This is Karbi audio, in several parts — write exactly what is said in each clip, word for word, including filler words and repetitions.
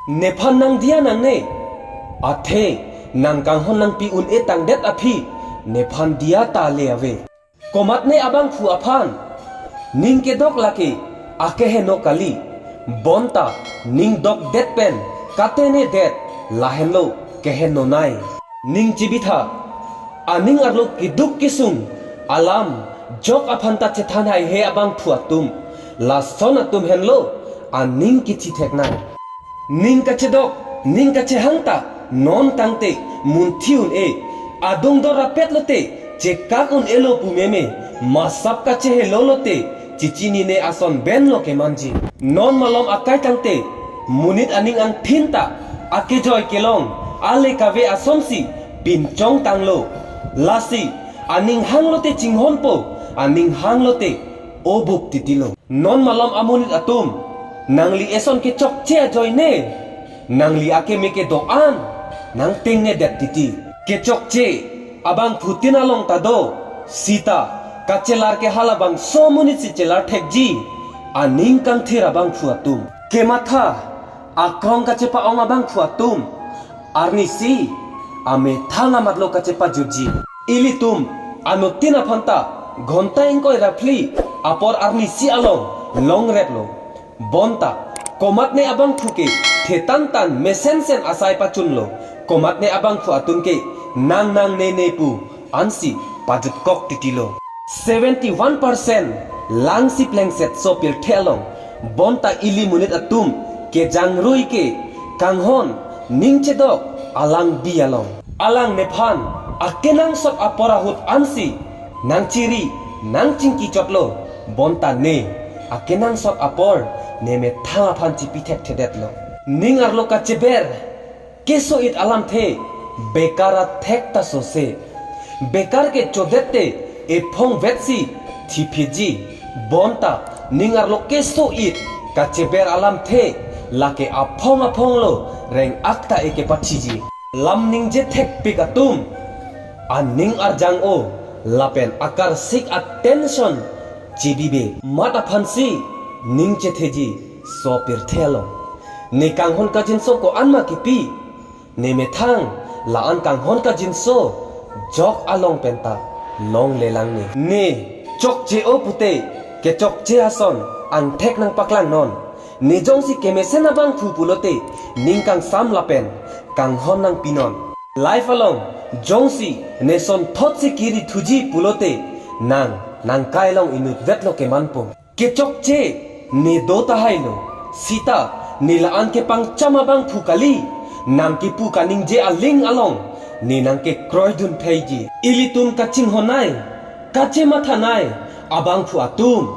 Nephan nang diya nangne, athe nang kanghon nangpi un-e tangdet aphi nephan diya ta le ave. Komatne abangphu aphan ning kedok lake akeheno kali, bonta ning dokdet pen katenedet lahenlo kehenonei. Ning chibitha, aning arlo keduk kesung alam jok aphan ta chethan haihe abangphu atum, lason atum henlo aning kechitheknei. Ning kachedok, ning kachehang ta non tangte munthi un-e, adung dor rapet lote chekak un-elo pu meme, masap kachehelo lote chechinine ason benlo kemanji. Non malom akai tangte monit aning angthin ta akejoi kelong ale kave asonsi pinchong tanglo. Lasi aning hanglote chinghonpo, aning hanglote obup titilo. Non malom amonit atum, nangli eson kechokche ajoine nangli akeme kedo-an nangtengnedet titi. Kechokche abangphutin along ta do, sita kachelar ke halabangso amonitsi chelar thekji, aning kangthir abangphu atum. Kematha akrong kachepa-ong abangphu atum, arnisi amethang amatlo kachepajutji. Ilitum anuttin aphan ta ghonta ingkoi ra phli apor arnisi along longreplo. Bonta komatne abangphu ke thetan tan mesensen asai pachunlo. Komatne abangphu atum ke nang nang ne ne pu ansi pajutkok titilo. Seventy one percent langsi plengset so pirthe along. Bonta ili monit atum kejangrui ke kanghon ning chedok alang bi along. Alang nephan akenangsot apor ahut ansi nangchiri nangchingki chotlo. Bonta ne akenangsot apor ne methang aphan chipi thekthedetlo. Ning arlo kacheber keso-it alamthe bekar athek ta sose. Bekar ke chodet te ephong vetsi thipiji. Bonta ning arlo keso-it kacheber alamthe lake aphong aphonglo reng-ak ta ekepathiji. Lam ningje thekpik atum, aning arjang-o lapen akarsik atension chibibe. Mat aphansi ning chetheji so pirthe along. Ne kanghon kajinso ko-an ma kipi? Ne methang la-an kanghon kajinso jok along penta longlelang ne. Ne chokche-o pute kechokche ason angthek nangpaklangnon. Ne jongsi kemesen abangphu pulote ning kangsam lapen kanghon nangpinon. Life along jongsi ne sonthotsi kiri thuji pulote nang nangkai along inutvetlo kemanpo. Kechokche ne do tahailo, sita ne la-an kepangcham abangphu kali, nangkepu kaningje aling along ne nangkekroidun theiji. Ilitum kachinghonnei, kachemathanei abangphu atum,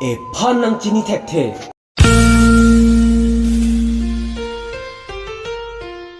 ephan nangchini thekthe.